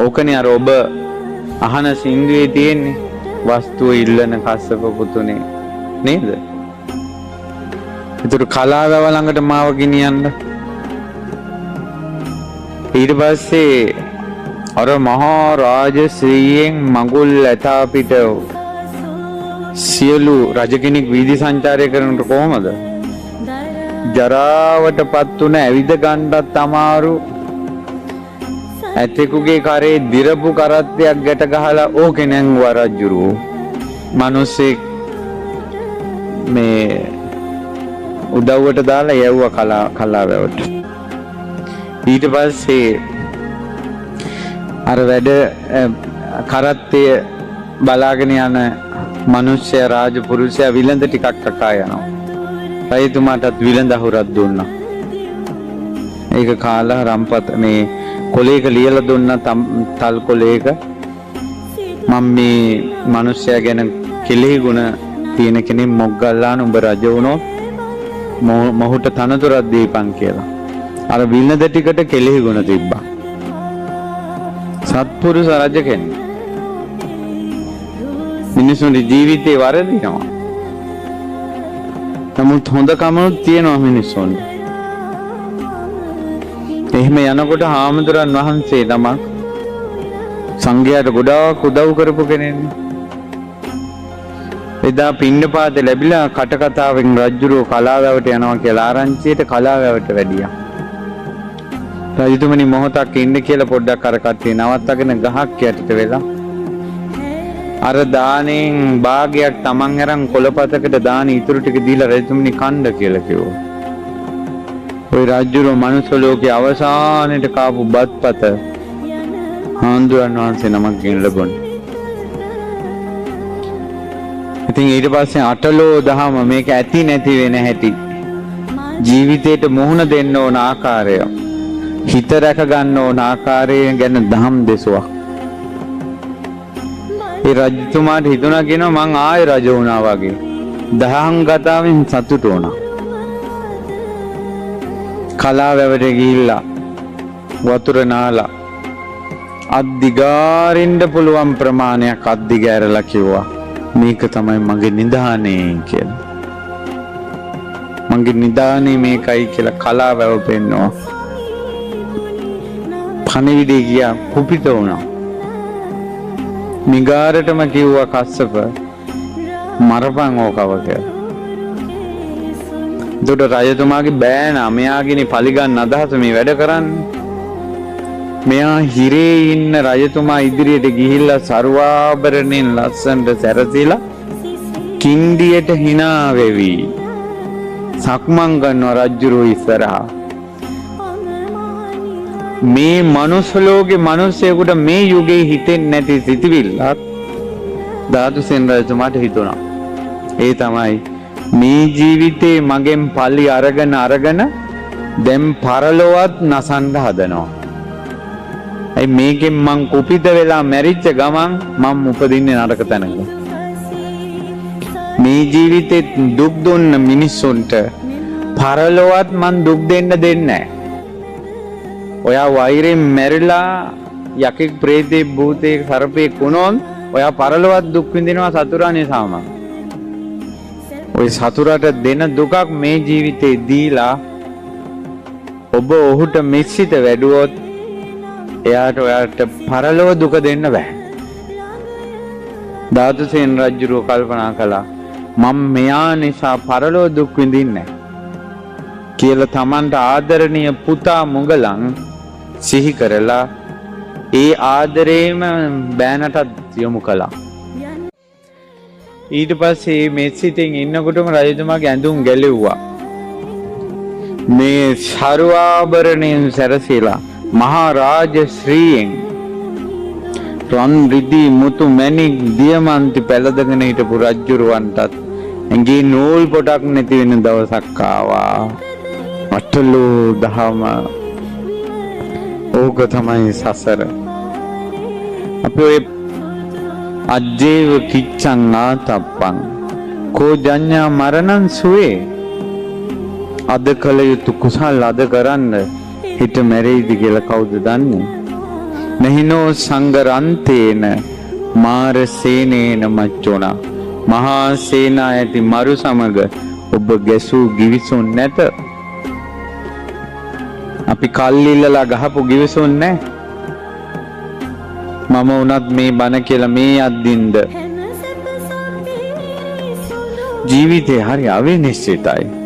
ඕකනේ අර ඔබ අහන සින්දුවේ තියෙන්නේ වස්තුව ඉල්ලන කස්සප පුතුනේ නේද? ඒතර කලාවැව ළඟට මාව ගෙනියන්න. ඊට පස්සේ අර මහා රාජශ්‍රීයෙන් මඟුල් ඇතා පිට සියලු රජ කෙනෙක් වීදි සංචාරය කරනකොට කොහොමද? ජරාවටපත් වුණ ඇවිද ගන්නත් අමාරු ඇතෙකුගේ කරේ දිරපු කරත්තයක් ගැට ගහලා ඕකේ නැංගුවා රජුරෝ. මිනිස්සෙක් මේ උදව්වට දාලා යැව්වා කලාවැවට. ඊට පස්සේ අර වැඩ කරත්තය බලාගෙන යන මිනිස්සයා රාජපුරුෂයා විලඳ ටිකක් කකා යනවා. රජතුමාටත් විලඳ අහුරක් දුන්නා. ඒක කාලා රම්පත මේ කොලේක ලියලා දුන්නා, තල් කොලේක මම මේ මිනිස්සයා ගැන කෙලෙහි ගුණ තියෙන කෙනෙක් මොග්ගල්ලාන උඹ රජ වුණොත් මොහුට තනතුරක් දීපන් කියලා. අර විලඳ ටිකට කෙලෙහි ගුණ තිබ්බා. සත්පුරුෂ රජ කෙනෙක්. මිනිසුන්ගේ ජීවිතේ වරදිනවා. නමුත් හොඳ කමනුත් තියෙනවා මිනිස්සුන්ට. එහෙම යනකොට හාමුදුරන් වහන්සේ නමක් සංඝයාට ගොඩාක් උදව් කරපු කෙනෙක්නේ. එදා පින්නපාතේ ලැබිලා කටකතාවෙන් රජුරෝ කලාවැවට යනවා කියලා ආරංචියට කලාවැවට වැඩියා. රජතුමනි මොහොතක් ඉන්න කියලා පොඩ්ඩක් අර කට්ටිය නවත්තගෙන ගහක් යටට වෙලා අර දානෙන් භාගයක් තමන් අරන් කොළපතකට දාන ඉතුරු ටික දීලා රජතුමනි කණ්ඩ කියලා කිව්වා. ඔය රජුරෝ මනුස්ස ලෝකේ අවසානයේ කාපු බත්පත හාමුදුරන් වහන්සේ නමක් ගෙන් ලැබුණා. ඉතින් ඊට පස්සේ අටලෝ දහම මේක ඇති නැති වෙන හැටි, ජීවිතේට මුහුණ දෙන්න ඕන ආකාරය, හිත රැක ගන්න ඕන ආකාරය ගැන දහම් දෙසුවක්. ඒ රජතුමාට හිතුණා කියනවා මං ආයෙ රජ වුණා වගේ. දහම් ගතාවෙන් සතුටු වුණා. කලාවැවට ගිහිල්ලා වතුර නාලා අත් දිගාරින්න පුළුවන් ප්‍රමාණයක් අත් දිගෑරලා කිව්වා මේක තමයි මගේ නිධානය කියලා. මගේ නිධානය මේකයි කියලා කලාවැව පෙන්නවා. පණිවිඩය ගියා කුපිත වුණා. නිගාරටම කිව්වා කස්සප මරපන් ඕකව කියලා. එතකොට රජතුමාගේ බෑනා මෙයාගෙන පලිගන්න අදහස මේ වැඩ කරන්නේ. මෙයා හිරේ ඉන්න රජතුමා ඉදිරියට ගිහිල්ලා සර්වාභරණයෙන් ලස්සනට සැරසිලා කින්ඩියට hina වෙවි සක්මන් කරනවා රජුරෝ ඉස්සරහා. මේ මනුස්ස ලෝකේ මිනිස්සෙකුට මේ යුගයේ හිතෙන්නේ නැති සිතිවිල්ලක් ධාතුසෙන් රජතුමාට හිතුණා. ඒ තමයි මේ ජීවිතේ මගෙන් පලි අරගෙන අරගෙන දැන් පරලොවත් නසන්න හදනවා. ඇයි මේකෙන් මං කුපිත වෙලා මැරිච්ච ගමන් මං උපදින්නේ නරක තැනක. මේ ජීවිතේ දුක් දුන්න මිනිස්සුන්ට පරලොවත් මං දුක් දෙන්න දෙන්නේ නැහැ. ඔයා වෛරයෙන් මැරිලා යකෙක් ප්‍රේතෙක් භූතෙක් සර්පෙක් වුණොත් ඔයා පරලොවත් දුක් විඳිනවා සතුරා නිසාම. ඔය සතුරට දෙන දුකක් මේ ජීවිතේ දීලා ඔබ ඔහුට මෙස්සිත වැඩුවොත් එයාට ඔයාට පරලොව දුක දෙන්න බෑ. ධාතුසේන රජුරුව කල්පනා කළා මම මෙයා නිසා පරලොව දුක් විඳින්නේ නැහැ කියලා තමන්ට ආදරණීය පුතා මුගලන් සිහි කරලා ඒ ආදරේම බෑනටත් යොමු කළා. ඊට පස්සේ මේ මෙස්සිතෙන් ඉන්නකොටම රජතුමාගේ ඇඳුම් ගැලෙව්වා. මේ සර්වාභරණයෙන් සැරසිලා මහා රාජ ශ්‍රීයෙන් රන් රිදී මුතු මැණික් දියමන්ති පැළඳගෙන හිටපු රජුරවන්ටත් ඇඟේ නූල් පොටක් නැති වෙන දවසක් ආවා. අටලෝ දහම ඕක තමයි සසර. අපි ඔය අජ්ජේව කිච්ඡං ආතප්පං කෝ ජඤ්ඤා මරණං සුවේ. අද කළ යුතු කුසල් අද කරන්න හිත මැරෙයිද කියලා කවුද දන්නේ? නහිනෝ සංගරන්තේන මාර සේනේන මච්චුණා. මහා සේනා ඇති මරු සමග ඔබ ගැසූ ගිවිසුම් නැත. අපි කල්ලිල්ලලා ගහපු ගිවිසුම් නැහැ. මම වුණත් මේ බණ කියලා මේ අද්දින්ද ජීවිතේ හරි අවිනිශ්චිතයි.